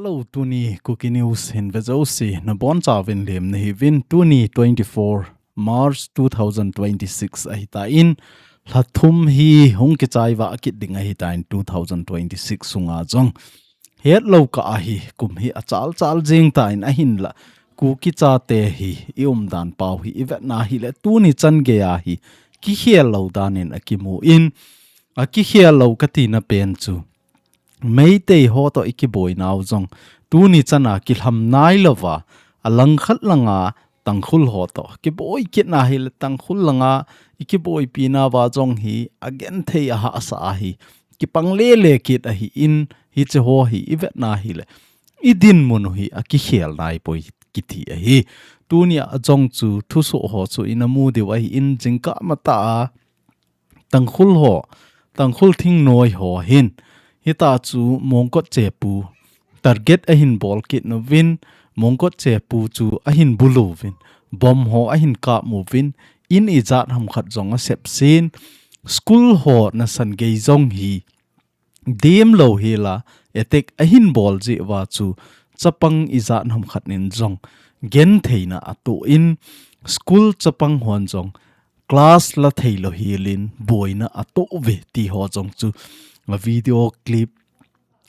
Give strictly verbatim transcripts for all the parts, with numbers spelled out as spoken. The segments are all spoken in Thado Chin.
Hello, tuni Kuki News hin vejosi nabonchauvin lemna hiuvin. Tuni twenty-four March two thousand twenty-six ahitan, lhathum hi hung kichai vah kit ding ahitan two thousand twenty-six sunga jong. Hetlou kah ahi, kum hi achal chal jing tan ahinla, Kuki chate hi i umdan pau hi i vetna hile tuni chan geiya hi kikhel lou danin akimun, akikhel lou katina pen chu Meitei ho toh i kiboinau jong tuni chana kilham nailouva, alangkhat langa Tangkhul ho toh kiboi kitna hile Tangkhul langa i kiboipinauva jong hi agenthei ahahsa ahi, kipang lele kit ahin, hiche ho hi i vetna hile i dinmun u hi akikhel naipoi kiti ahi. Tunia jong chu thusoh ho chu ina mu diu ahin, jingkah matah a Tangkhul ho, Tangkhul thingnoi ho hin, hitachu Mongkot chepu target ahin bol kit nauvin, Mongkot chepu chu ahin bulu uvin, bomb ho ahin kap uvin, in ijat hamkhat jong asep sin, school ho nasan gei jong hi, demlou hela attack ahin bol jeh uva chu chapang ijat hamkhat in jong gentheina atoh in, school chapang hon jong class la theilou helin boina atoh uve ti ho jong chu a video clip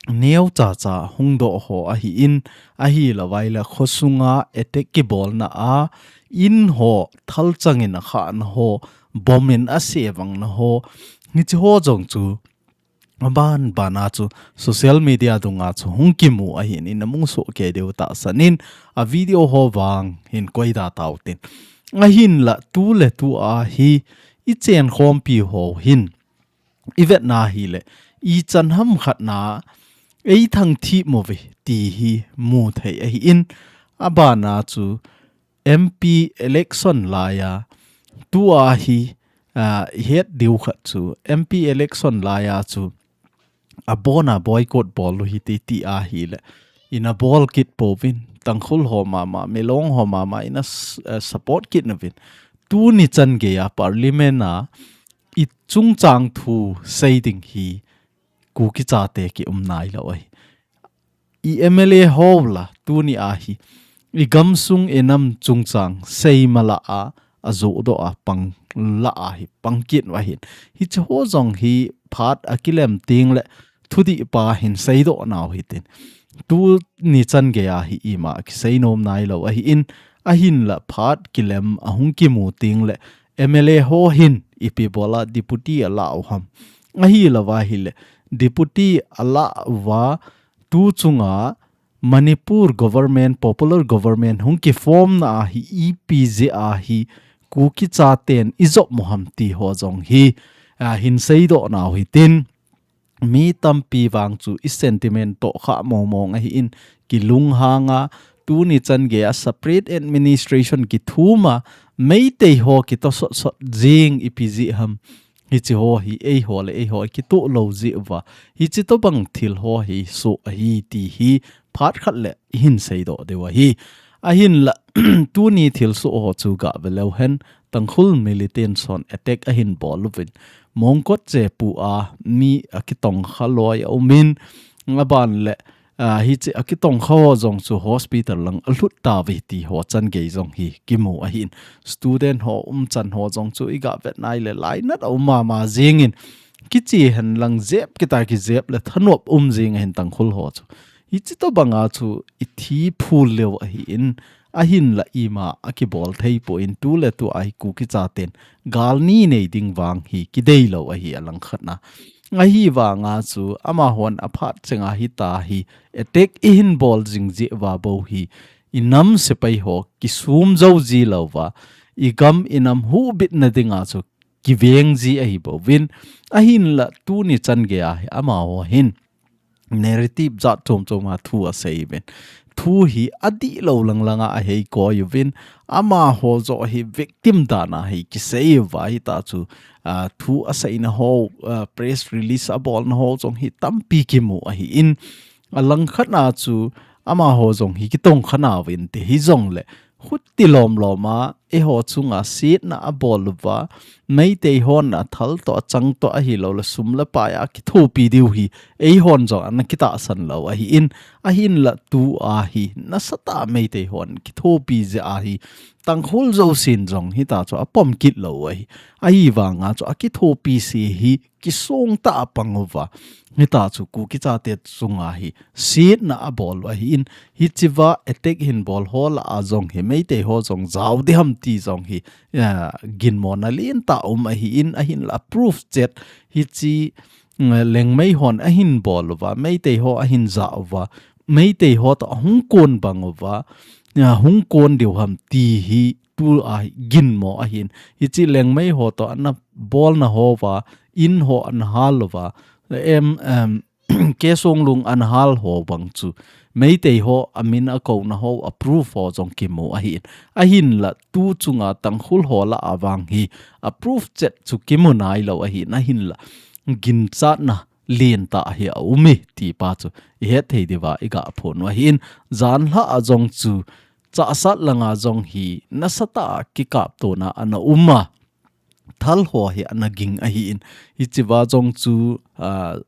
neocha cha hungdoh ho ahin, ahilouva ahile khosunga attack kibolna a in ho thalchangin akhahna ho, bomb in asevangna ho, hiche ho jong chu aban bana chu social media dunga chu hung kimu ahin, ina mu soh kei diu tahsan in, a video ho vang hin koida tautin. Ahinla tuletua hi i chenkhompi ho hin i vetna hile ichan hamkhat na eithang thip mouve ti hi mu thei ahin, abana chu M P election laiya, tua hi, ah, i het diu khat chu M P election laiya chu abona boycott bol u hite ti ahile, ina bol kit pouvin, Tangkhul ho mama, Milong ho mama ina s-, eh, support kit nauvin, tuni chan geiya parliament a i chungchang thu sei ding hi Kuki chate kium nailou ahi. I M L A ho la tuni ahi, i gamsung i nam chungchang seima lah a, ajohdoh a pang lah a hi pang kit u ahin. Hiche ho jong hi phat akilem tengle thudih pa hin seidoh nau hitin. Tuni chan geiya hi ima kisei nom nailou ahin, ahinla phat kilem ahung kimu tengle M L A ho hin ipi bola deputy alah u ham. Ahilouva ahile deputy alah uva, tu chunga Manipur government, popular government hung kiform na ahi, ipi jeh ahi, Kuki chaten i jop mo ham ti ho jong hi, ah, hin seidoh nau hitin, mi tampi vang chu i sentiment toh kha mong mong ahin, kilunghanga, tuni chan geiya separate administration kithuma, Meitei ho kitoh sot sot jing ipi jeh ham. Hiche ho hi eiho le eiho kitoh lou jeh uva, hiche tobang thil ho hi soh ahi ti hi phat khat le i hin seidoh diu ahi. Ahinla, tuni thilsoh ho chu gah ve leu hen, Tangkhul militant hon attack ahin bol uvin, Mongkot chepu a mi akitongkha loi aumin, aban le, ah, hiche akitongkha ho jong chu hospital lang alhut tauve ti ho chan gei jong hi kimu ahin. Student ho umchan ho jong chu i gah vet nai le lainat aum mama jingin, kiche hen lang jep kita kijep le thanop um jing ahin Tangkhul ho chu. Hiche tobanga chu i thi phul leu ahin, ahinla ima akibol thei poi, tuletu a hi Kuki chaten gal ni nei ding vang hi kidei lou ahi alangkhat na. Ahivanga chu amahon aphat chenga hitia hi attack i hin bol jing jeh uva bou hi i nam sepai ho kisum jou ji louva, i gam i nam huhbitna dinga chu kiveng ji ahi bouvin, ahinla tuni chan geiya hi amaho hin narrative jat chom chom a thu asei uvin. Thu hi adihlou lang langa ahei koi uvin, amaho joh hi victim dan a hi kisei uva hitia chu, ah, thu aseina ho, ah, press release abolna ho jong hi tampi kimu ahin, alangkhat na chu amaho jong hi kitongkha nauvin te hijongle, hutti lom lom a, eiho chunga sietna abol uva, Meitei hon athal toh achang toh ahilou le sum le pai a kithopi diu hi, eihon jong ana kitahsan lou ahin, ahinla tua hi, nasatah Meitei hon kithopi jeh ahi, Tangkhul jousen jong hitachu apom kit lou ahi, ahivanga chu akithopi se hi, kisong tah a pang uva. Hitachu Kuki chate chunga hi sietna abol u ahin, hichea attack hin bol ho lah a jong hi Meitei ho jong jao ding ham ti jong hi, ah, ginmona lentah um ahin, ahinla proof chet hiche, mm, Lengmei hon ahin bol uva, Meitei ho ahin jah uva, Meitei ho toh ahung kon bang uva, ah, hung kon diu ham ti hi tua ginmo ahin. Hiche Lengmei ho toh ana bolna hoa, in ho ana hal uva, em, em, K. Songlung ana hal ho bang chu Meitei ho amin akouna ho a proof ho jong kimu ahin. Ahinla tu chunga Tangkhul ho lah a vang hi a proof chet chu kimu nailou ahin, ahinla ginchatna lentah hi aum e ti pa chu ihet thei diuva iga phon u ahin. Janhi a jong chu Chahsat langa jong hi nasatah a kikaptona ana um a, thal ho hi ana ging ahin. Hichea jong chu, ah,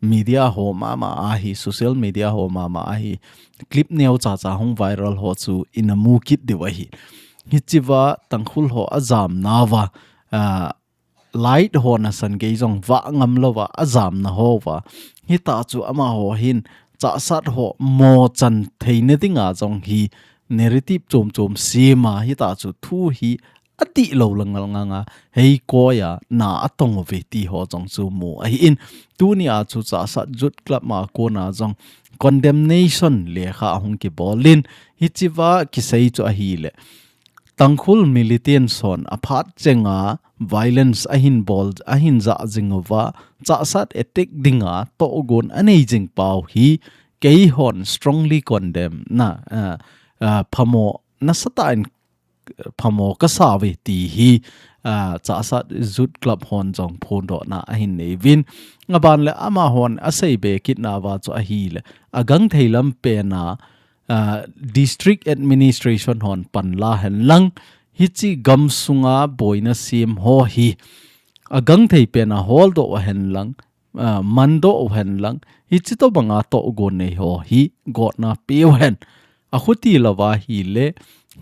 media ho mama a hi, social media ho mama a hi, clip neocha cha hung viral ho chu ina mu kit diu ahi. Hichea Tangkhul ho ajamna uva, ah, light ho nasan gei jong vah ngam louva ajamna hoa, hitachu amaho hin Chahsat ho mochan theina dinga jong hi narrative chom chom sem a, hitachu thu hi adihlou lang ngal ngang a, hei koi a na atong uve ti ho jong chu mu ahin. Tunia chu Chahsat Youth Club a kona jong condemnation lekha ahung kibol in, hichea kisei chu ahile, Tangkhul militants hon aphat chenga violence ahin bol, ahin jah jing uva, Chahsat attack dinga tohgon anei jing pau hi, keihon strongly condemn na, ah, ah, phamo nasatah in phamo kasa uve ti hi, ah, Chahsat Youth Club hon jong phondohna ahin nei uvin. Aban le amahon asei be kitna uva chu ahile, agangthei lam pen a, ah, district administration hon panla hen lang, hiche gamsunga boina sem ho hi agangthei pen a holdoh u hen lang, ah, mandoh u hen lang, hiche tobanga tohgon nei ho hi gotna peu hen. Akhuti louva ahile,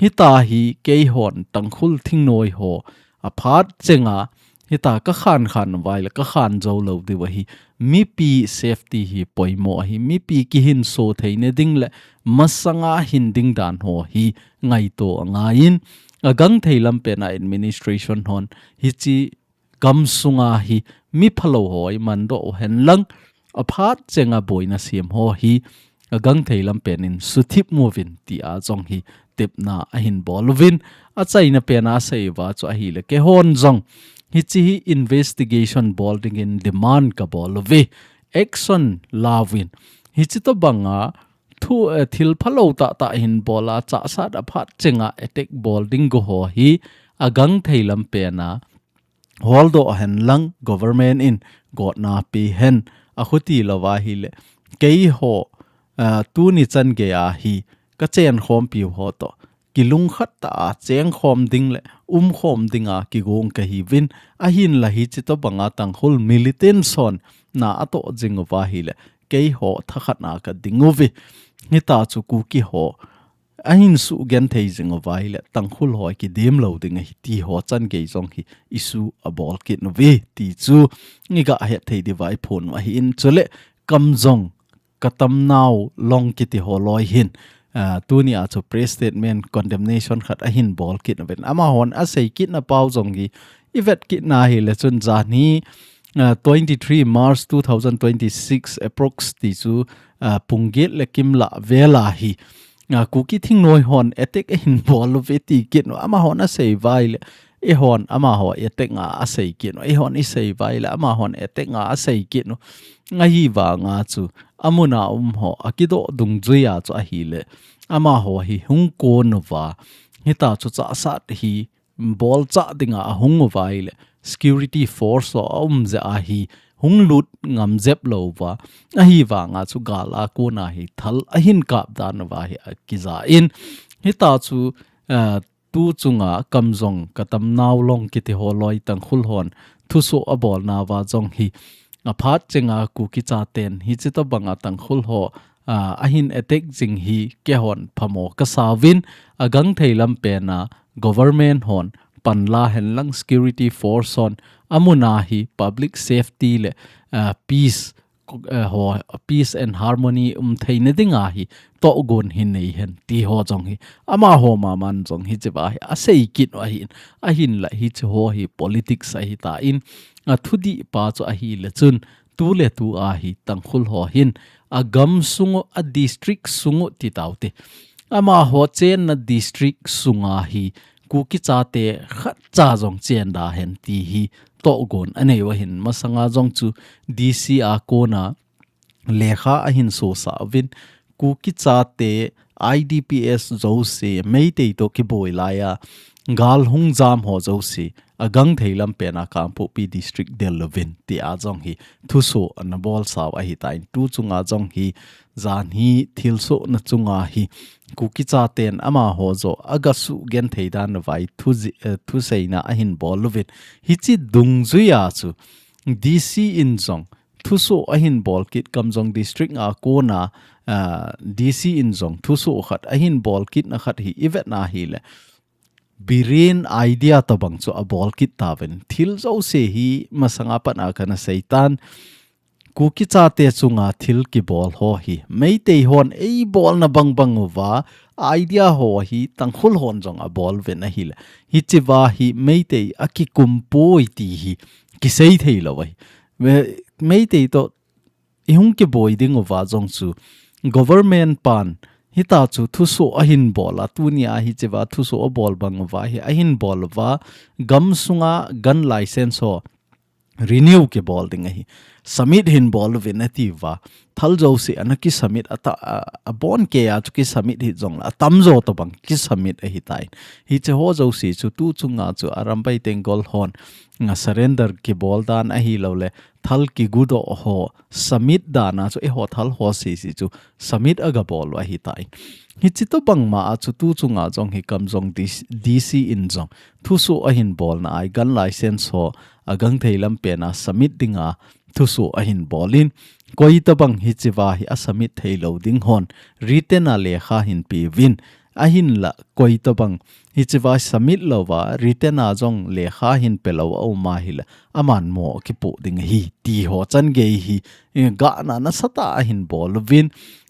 hita hi keihon Tangkhul thingnoi ho aphat chenga, hita kakhan khan uva ahile, kakhan jou lou diu ahi. Mipi safety hi poimo ahi, mipi kihinso theina ding le masanga hin ding dan ho hi ngaito angaiyin, agangthei lam pen a administration hon hiche gamsunga hi mi phalou ho hi mandoh u hen lang, aphat chenga boina sem ho hi agangthei lam pen in suthip uvin tia jong hi tepna ahin bol uvin. Achaina pen a asei uva chu ahile, keihon jong hiche hi investigation bol dingin demand kabol uve, action lauvin. Hiche tobanga thu, eh, thil phalou tahtah hin bol a, Chahsat aphat chenga attack bol ding go ho hi agangthei lam pen a holdoh hen lang, government in gotna pe hen. Akhuti louva ahile, keiho, ah, tuni chan gei a hi kachen khompiu ho toh kilungkhat tah a chengkhom ding le umkhom dinga kigong kahiuvin, ahinla hiche tobanga Tangkhul militants hon na atoh jing uva ahile, keiho thakhat na kading uve. Hitachu Kuki ho ahin sugenthei jing uva ahile, Tangkhul ho kidem lou ding ahi ti ho chan gei jong hi issue abol kit uve ti chu iga het thei diuva iphon u ahin. Chule Kamjong Katamnao Long kiti ho loi hin, ah, tunia chu press statement condemnation khat ahin bol kit uvin. Amahon asei kitna pau jong hi ivet kitna ahile chun janhi, ah, twenty-three March two thousand twenty-six approx ti chu, ah, pung get le kimlah vel a hi, ah, Kuki thingnoi hon attack ahin bol uve ti kit u. Amahon asei uva ahile, eihon amaho attack nga asei kit u. Eihon isei uva ahile, amahon attack nga asei kit u. Ahivanga chu, amun a um ho akidoh dungjui a chu ahile, amaho hi hung kon uva, hitachu Chahsat hi bolchah dinga ahung uva ahile, security force ho aum jeh a hi hung lut ngam jep louva, ahivanga chu gal a kona hi thal ahin kap dan uva hi akijan. Hitachu, ah, tu chunga Kamjong Katamnao Long kiti ho loi Tangkhul hon thusoh abolna uva jong hi aphat chenga Kuki chaten hichi tobanga Tangkhul ho a, ahin attack jing hi keihon phamo kasauvin, agangthei lampen a government hon panla henlang security force hon amun a hi public safety le, a, peace, a, ho, peace and harmony umtheina dinga hi tohgon hi nei hen ti ho jong hi amaho maman jong hichi uva hi asei kit u ahin, ahinla hichi ho hi politics ahitan, athudih pa chu ahile chun tuletu a hi Tangkhul ho hin agam sung u, adistrict sung u ti taute, amaho chenna district sunga hi Kuki chate khatcha jong chen da hen ti hi tohgon anei u ahin, masanga jong chu D C a kona lekha ahin sosah uvin, Kuki chate I D P S jouse Meitei to kiboi laiya gal hung jam ho jouse agangthei lampen a Kangpokpi district del uvin tia jong hi thusoh ana bolsau ahitan, tu chunga jong hi janhi thilsohna chunga hi Kuki chaten amaho joh agasugenthei dan uva hi thu ji-, eh, thuseina ahin bol uvin, hichi dungjuia chu D C in jong thusoh ahin bol kit, Kamjong district a kona, a, D C in jong thusoh khat ahin bol kitna khat hi ivet na hile Biren idea tobang chu abol kit tauvin, thil jouse hi masanga pat a kana seitan, Kuki chate chunga thil kibol ho hi Meitei hon eibolna bangbang uva idea ho hi Tangkhul hon jong abol uvin ahile, hichi uva hi Meitei akikumpoi ti hi kisei theilou ahi. Meitei to ihung kiboi ding uva jong chu government pan hita chu thusoh ahin bol a, tunia hichi uva thusoh abol bang uva hi ahin bol uva, gam sunga gun license ho renew kibol ding ahi, submit hin bol uvin ati uva, thal jouse ana kisubmit ata, a, abonkei a chu kisubmit hijong la atamjo tobang kisubmit ahitan, hichi ho jouse chu tu chunga chu Arambai Tenggol hon a surrender kibol dan ahilou le thal kigudoh ho submit dan a chu eiho thal ho sese chu submit agabol u ahitan. Hichi tobang ma a chu tu chunga jong hi Kamjong D C in jong thusoh ahin bolna a gun license ho agangthei lampen a submit dinga thusoh ahin bolin, koi tobang hichi uva hi asubmit theilou ding hon written a lekha hin peuvin, ahinla koi tobang hichi uva submit louva written a jong lekha hin pelou aum ahile aman mo kipoh ding ahi ti ho changei hi, eh, gahna nasatah a ahin bol uvin,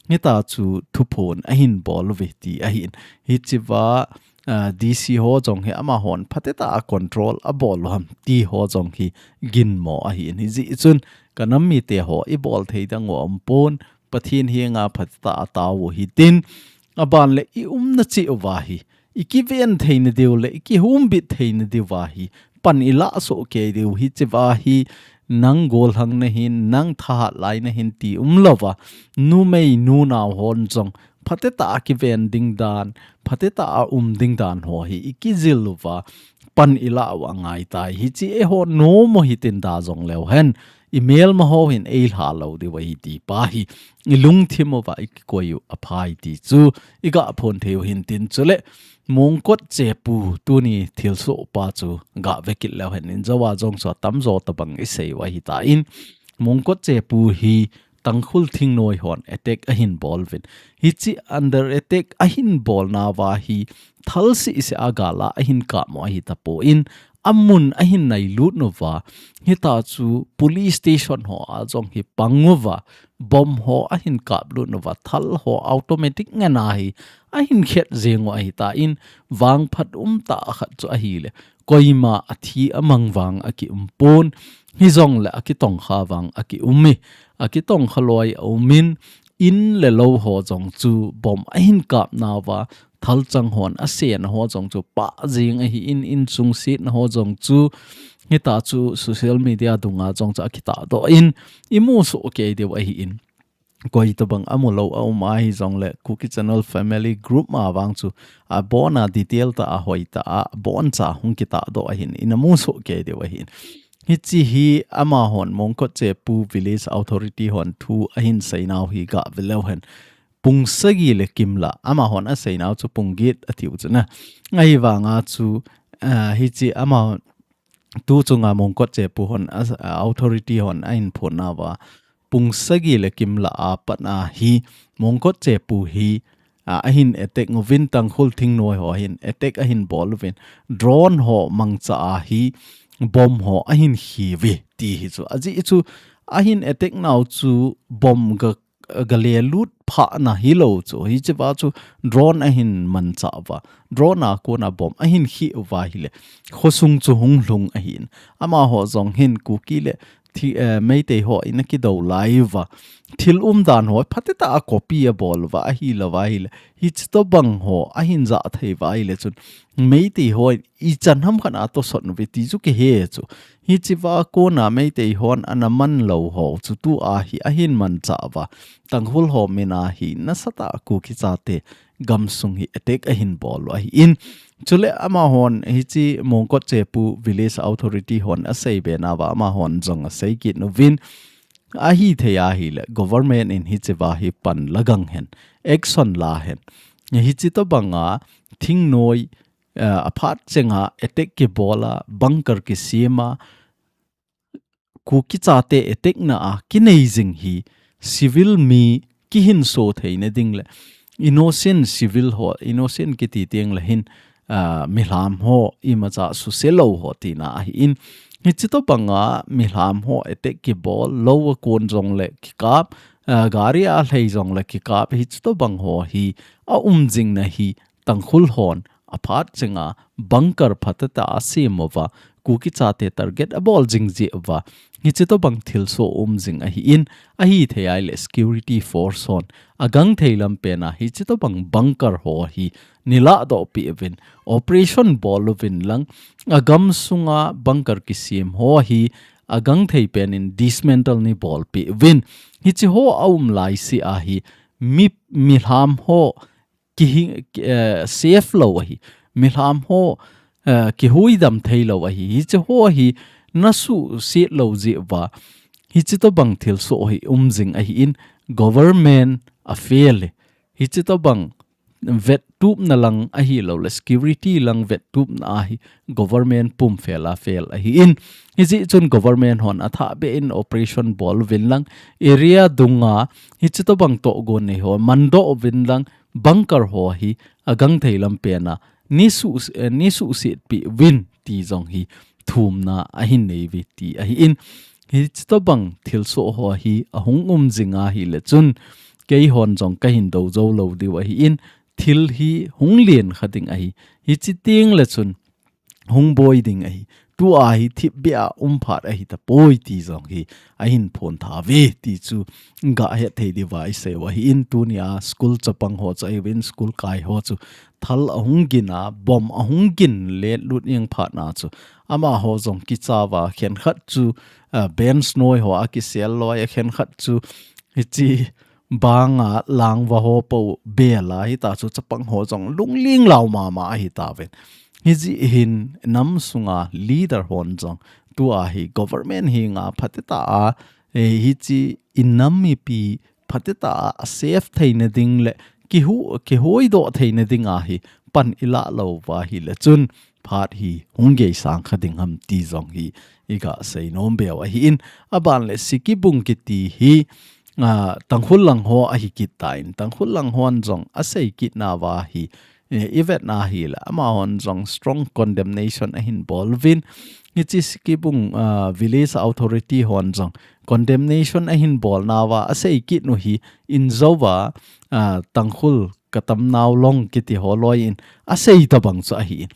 hita chu thuphon ahin bol uve ti ahin, hichi uva, a, D C ho jong hi amahon phatetah a control abol u ham ti ho jong hi ginmo ahin, hijeh chun kanam mite ho ibol thei dang u aumpon, Pathen henga phatetah a tao u hitin, aban le iumna cheh uva hi ikiven theina diu le ikihumbit theina diuva hi pan ilah soh kei diu, hichi uva hi nang gollhang nahin, nang thahat lai nahin ti umlouva, numei nunao hon jong phatetah a kiven ding dan, phatetah a um ding dan ho hi ikijil uva pan ilah u angaitai, hichi eiho nom u hitin da jong leu hen, imelma ho hin eilha lou diu ahi ti pa hi ilungthim uva ikikoi u aphai ti chu igah phon thei u hintin, chule Mongkot Chepu tuni thilsoh pa chu gah vekit leu hen, injou a jong chu atamjo tobang isei u ahitan, Mongkot Chepu hi Tangkhul thingnoi hon attack ahin bol uvin, hichi under attack ahin bolna uva hi thal sese a gal a ahin kap u ahitapon, amun ahin nailut uva, hita chu police station ho a jong hi pang uva, bomb ho ahin kap lut uva, thal ho automatic ngen a hi ahin khet jeng u ahitan, vangphat umtah khat chu ahile koima athi amang vang akiumpon, hijongle akitongkha vang akium e, akitongkha loi aumin, in le lou ho jong chu bomb ahin kapna uva, thalchang hon asena ho jong chu pah jeng ahin, insung setna ho jong chu hita chu social media dunga jong chu akitahdoh in, imu soh kei diu ahin, koi tobang amulou aum ahijongle Kuki Channel Family Group ma vang chu abona detail tah a hoitah a aboncha hung kitahdoh ahin, inamu soh kei diu ahin. Hichi hi amahon Mongkot Chepu Village Authority hon thu ahin seinau hi gah veleu hen. pung sagi le kimlah, amahon aseinau chu pung get atiu chu na. Ahivanga chu, ah, hichi amahon tu chunga Mongkot chepu hon a, authority hon ahin phonnauvin, pung sagi le kimlah a pat a hi Mongkot chepu hi, a, ahin attack uvin, Tangkhul thingnoi ho hin attack ahin bol uvin, drone ho mangcha a hi bomb ho ahin khi uve ti hi chu. Ajeh chu ahin attack nau chu bomb ga, ga lelut phatna hilou chu. Hichea chu drone ahin mancha uva, drone a kona bomb ahin khi uva ahile, khosung chu hung lhung ahin. Amaho jong hin Kuki le thi, eh, Meitei ho ina kidou lai uva, thil umdan ho phatecha a copy abol uva, ahilouva ahile, hichi tobang ho ahin jah thei uva ahile chun, Meitei ho ichan ham khat a tosot uve ti chu kihe chu. Hichea kona Meitei hon ana man lou ho chu tua hi ahin mancha uva, Tangkhul ho min a hi nasatah a Kuki chate gamsung hi attack ahin bol u ahin. Chule amahon hichi Mongkot chepu village authority hon asei be nauva, amahon jong asei kit uvin, ahithei ahile government in hichea hi pan la gang hen, action la hen. Hichi tobanga thingnoi, eh, aphat chenga attack kibol a, bunker kisem a, Kuki chate attack na a kinei jing hi civil mi kihinso theina ding le innocent civil ho, innocent kiti teng le hin, ah, milham ho imacha suse lou ho tina ahin. Hichi tobanga milham ho attack kibol, lou a kon jong le kikap, ah, gari a lhei jong le kikap, hichi tobang ho hi aum jing na hi Tangkhul hon aphat chenga bunker phatecha asem uva, Kuki chate target abol jing jeh uva, hichi tobang thilsoh um jing ahin, ahithei ahile security force hon agangthei lam pen a hichi tobang bunker ho hi neilah doh peh uvin, operation bol uvin lang, agamsunga bunker kisem ho hi agangthei pen in dismantle neibol peh uvin. Hichi ho aum laise a hi mi, milham ho kihi, eh, safe lou ahi. Milham ho, eh, kihuidam thei lou ahi. Hichi ho hi nasuhset lou jeh uva, hichi tobang thilsoh hi um jing ahin, government a fail e. Hichi tobang vettupna lang ahilou le security lang vettupna a hi government pumfel a fail ahin. Hijeh chun government hon athah beh in operation bol uvin lang, area dunga hichi tobang tohgon nei ho mandoh uvin lang, bunker ho hi agangthei lam pen a neisuh, eh, neisuhset peh uvin ti jong hi thumna ahin nei uve ti ahin. Hichi tobang thilsoh ho hi ahung um jing ahile chun, keihon jong kahin dou jou lou diu ahin, thil hi hung len kha ding ahi. Hichi teng le chun hung boi ding ahi. Tua hi thipbeh a um phat ahi tapoi ti jong hi ahin phon tha uve ti chu ga het thei diuva isei u ahin. Tunia school chapang ho chu ahiuvin, school kai ho chu thal ahung gin a, bomb ahung gin letlut jeng phat na chu, amaho jong kicha uva, khenkhat chu, ah, bench noi ho a kisel loi a, khenkhat chu hichi banga langva ho po bel a, hita chu chapang ho jong lungling lau mama ahi tauvin. Hijeh hin nam sunga leader hon jong tua hi government henga phatecha a, eh, hichi inam mipi phatecha a safe theina ding le kihu, kihuidoh theina ding a hi pan ilah lou uva ahile chun phat hi hung geisang kha ding ham ti jong hi iga sei nom beu ahin. Aban le Sikibung kiti hi, ah, Tangkhul lang ho ahi kit tan, Tangkhul lang hon jong asei kit nauva hi, eh, ivet na ahile amahon jong strong condemnation ahin bol uvin. Hichi Sikibung, ah, village authority hon jong condemnation ahin bol nauva asei kit u hi injouva, ah, Tangkhul katamnau long kiti ho loi in asei tabang chu ahin.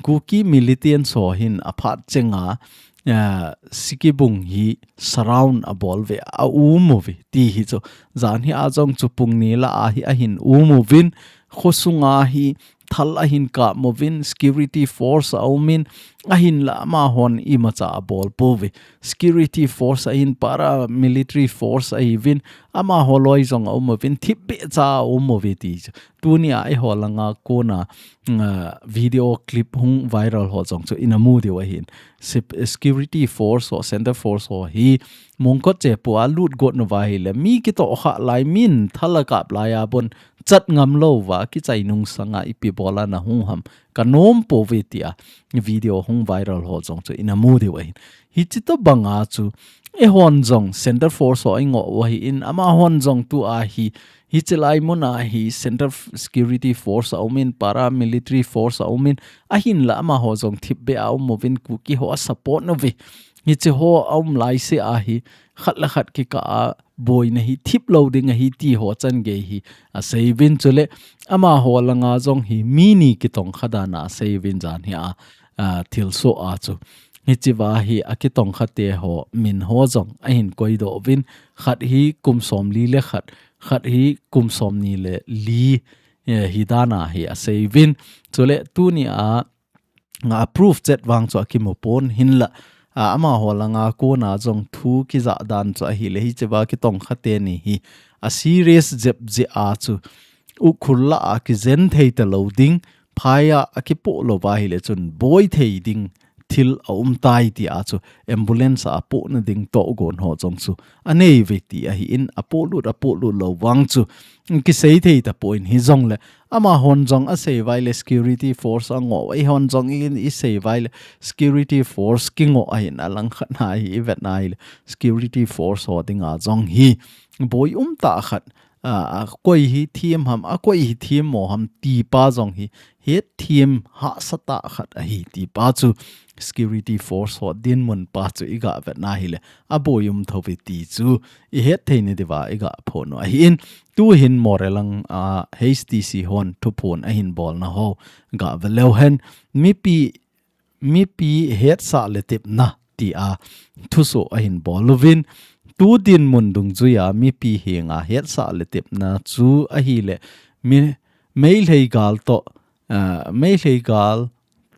Kuki militants ho hin aphat chenga, ah, Sikibung hi surround abol uve, aum uve ti hi chu. Jan hi a jong chu pung ni lah a hi ahin um uvin, khosunga hi thal ahin kap uvin, security force aumin, ahinla amahon imacha abol pouve. Security force ahin, paramilitary force ahiuvin, amaho loi jong aum uvin, thipbeh cha aum uve ti chu. Tunia eiho langa kona, ah, video clip hung viral ho jong chu ina mu diu ahin. Sep-, security force ho, center force ho hi mongkot chepua lut got nauva ahile, mi kitoh kha lai, min thal akap laiya bon chat ngam louva, kichai nung sanga ipi bola nahung ham, kanom pouve tia video hung viral ho jong chu ina mu diu ahin. Hichi tobanga chu, eihon jong center force ho ingoh u ahin, amahon jong tua hi, hichi lai muna hi center f-, security force aumin, paramilitary force aumin, ahinla amaho jong thipbeh a aum uvin, Kuki ho asupport nauve. Hichi ho aum laise ahi, khat le khat kikah a boina hi thip lou ding ahi ti ho changei hi aseiuvin, chule amaho langa jong hi mi ni kitongkha dan a aseiuvin jan hi a, a, thilsoh a chu. Hichiva hi akitongkha te ho min ho jong ahin koidoh uvin, khat hi kum somli le khat, khat hi kum somni le li, eh, hi dan a hi aseiuvin. Chule tunia, a, approve chet vang chu akimu pon, hinla, a, amaho langa kona jong thu kija dan chu ahile, hichiva kitongkha teni hi a serious jep jeh a chu, Ukhrul lah a kijen thei talou ding, phaiya akipoh louva ahile chun boi thei ding thil aum tai tia chu ambulance a apohna ding tohgon ho jong chu aneiuve ti ahin, apohlut, apohlut lou vang chu kisei thei tapon, hijongle amahon jong aseiuva ahile security force angoh, eihon jong i, iseiuva ahile security force kingoh ahin, alangkhat na hi ivet na ahile security force ho dinga jong hi boi umtah khat, a, akoi hi thiem ham, akoi hi thiem mo ham tipa jong hi hetthem hahsatah khat ahi tipa chu security force ho dinmun pa chu iga vet na ahile aboi um thouve ti chu ihet thei nadiuva iga phon u ahin. Tuhin Moreh lang, a, H T C hon thuphon ahin bolna ho ga ve leu hen, mipi mipi hetsah le tepna tia thusoh ahin bol uvin, tu dinmun dungjuia mipi henga hetsah le tepna chu ahile, mi, Meitei gal toh, ah, Meitei gal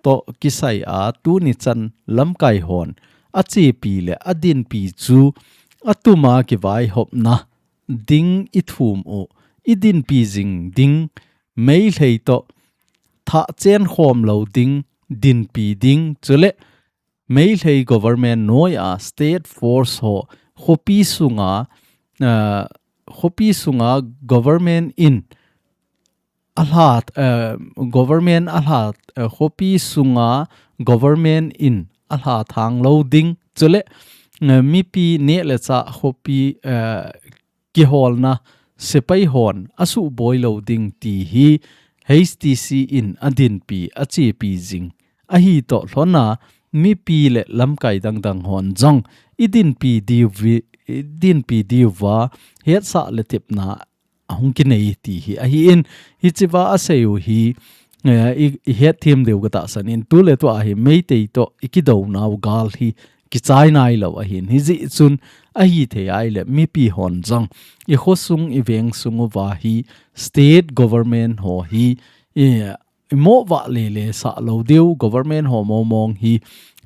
toh kisai a tuni chan lamkai hon achepi le adinpi chu atuma kivaihopna ding ithum u, idinpi jing ding, Meitei toh thah chen khom lou ding, dinpi ding, chule Meitei government noiya state force ho khopi sunga, ah, khopi sunga government in alha, ah, government alha, ah, khopi sunga government in alha thang lou ding, chule, ah, mipi neh le chah khopi, ah, kiholna sepai hon asuboi lou ding ti hi H T C in adinpi, achepi jing ahi toh lhona mipi le lamkai dangdang hon jong idinpi diuvi, idinpi diuva hetsah le tepna ahung kinei ti hi ahin, hichiva asei u hi, eh, i, ihet them diu katahsan in, tuletua hi Meitei toh ikidouna u gal hi kichai nailou ahin. Hijeh chun ahithei ahile mipi hon jong ikhosung iveng sung uva hi state government ho hi, eh, imoh vah lele sah lou diu, government ho mong mong hi,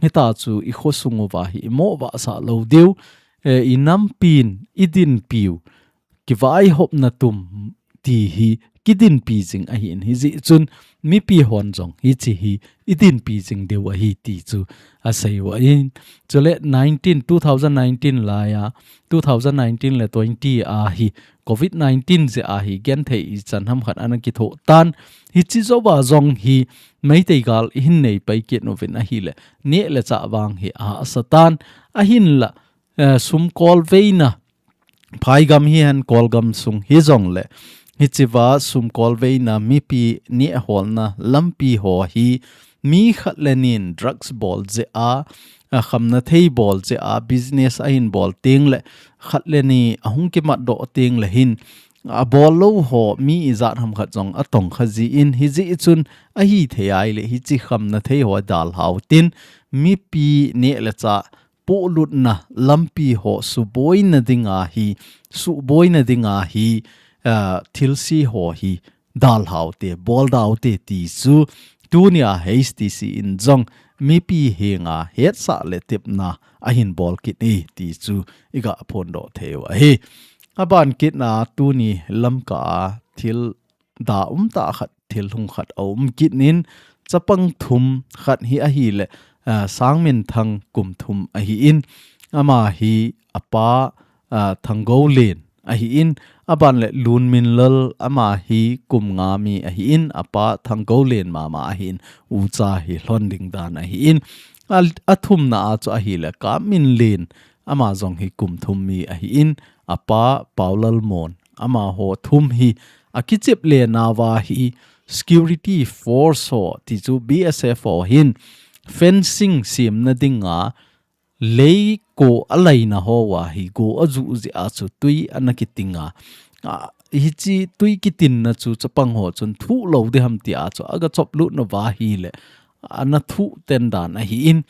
hita chu ikhosung uva hi imoh vah sah lou diu, eh, inampin idinpiu kivaihopna tum ti hi kidinpi jing ahin, hijeh chun mipi hon jong hichi hi idinpi jing diu ahi ti chu asei u ahin. Chule nineteen, two thousand nineteen laiya, two thousand nineteen le twenty a hi covid nineteen jeh a hi genthei ichan ham khat ana kithoh tan, hichi jouva jong hi Meitei gal ihin nei pai kit uvin ahile, neh le chah vang hi ahahsa tan, ahinla, eh, sumkol veina, phaigam hihen kolgam sung hijongle, hichiva sumkol veina mipi neh holna lampi ho hi mi khat le nin drugs bol jeh a, a khamna thei bol jeh a, business ahin bol teng le khat le ni ahung kimat doh teng le hin, abol lou ho mi ijat ham khat jong atongkha jin, hijeh chun ahithei ahile hichi khamna thei ho dalhau tin, mipi neh le chah pohlutna lampi ho suboina dinga hi, suboina dinga hi, ah, thilse ho hi dalhau te, bol dau te ti chu tunia H T C in jong mipi henga hetsah le tepna ahin bol kit e ti chu iga phondoh thei u ahi. Aban kitna tuni Lamka a thil da um tah khat, thil hung khat aum kit in, chapang thum, khat hi ahile, ah, Sangminthang kum thum ahi in, ama hi apa, ah, Thanggolen ahi in, aban le Lunminlal ama hi kum nga mi ahi in, apa Thanggolen mama ahi in, ucha hi lhon ding dan ahi in, a, athumna a chu ahile Kamminlen ama jong hi kum thum mi ahi in, apa Paulalmon, amaho thum hi akichep le nauva hi security force ho ti chu B S F ho hin fencing semna dinga lei ko alaina hoa hi go aju jeh a chu tui ana kitinga. A, hichi tui kitinna chu chapang ho chun thuh lou ding ham ti a chu aga chop lut nauva hile ana thuh ten dan ahi in,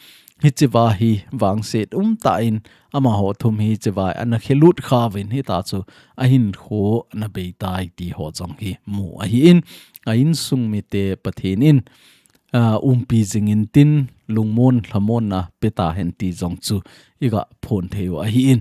hichiva hi vangset um tah in amaho thum hi hichiva ana khelut kha uvin hita chu ahinkho ana bei tai ti ho jong hi mu ahi in, a insung mite Pathen in, ah, umpi jing intin lungmon lhamonna pe tahen ti jong chu iga phon thei u ahi in,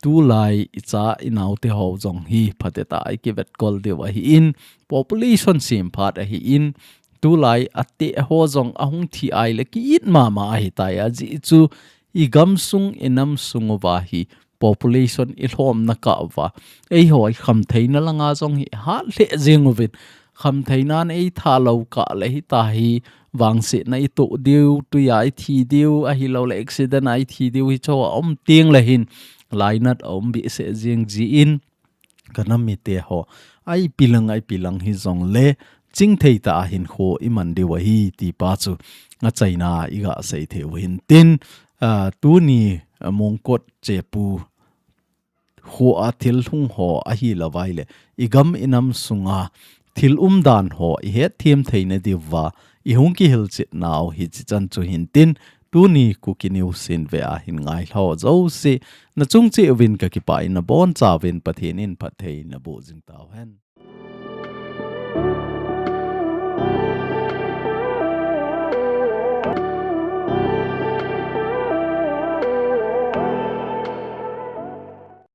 tulai icha inaute ho jong hi phatecha a ikivetkol diu ahi in, population sem phat ahi in, tulai ateh ho jong ahung thi ahile ki-it mama ahi tai, ajeh chu igamsung inamsung uva hi population ilhomna kah uva eiho ikhamtheina langa jong hi hat lheh jeng uvin, khamtheina in eitha lou kah le hita hi vangsetna itoh diu, tuia ithi diu, ahilou le accident a ithi diu, hicho aum teng le hin lainat aum behseh jeng jin, kanam mite ho, a ipi lang, a ipi lang hijong le, chingthei tah a hinkho iman diu ahi ti pa chu achaina iga sei thei u hintin, ah, tuni, ah, Mongkot Chepu khoa thil hung ho ahilou vai le, igam inamsunga thil umdan ho ihet them theina diuva ihung kihilchet nau hichi chan chu hintin, tuni Kuki News in ve ahin ngailha ho jouse, nachung cheh uvin kakipah in, nabonchauvin Pathen in phatthei naboh jing tauhen.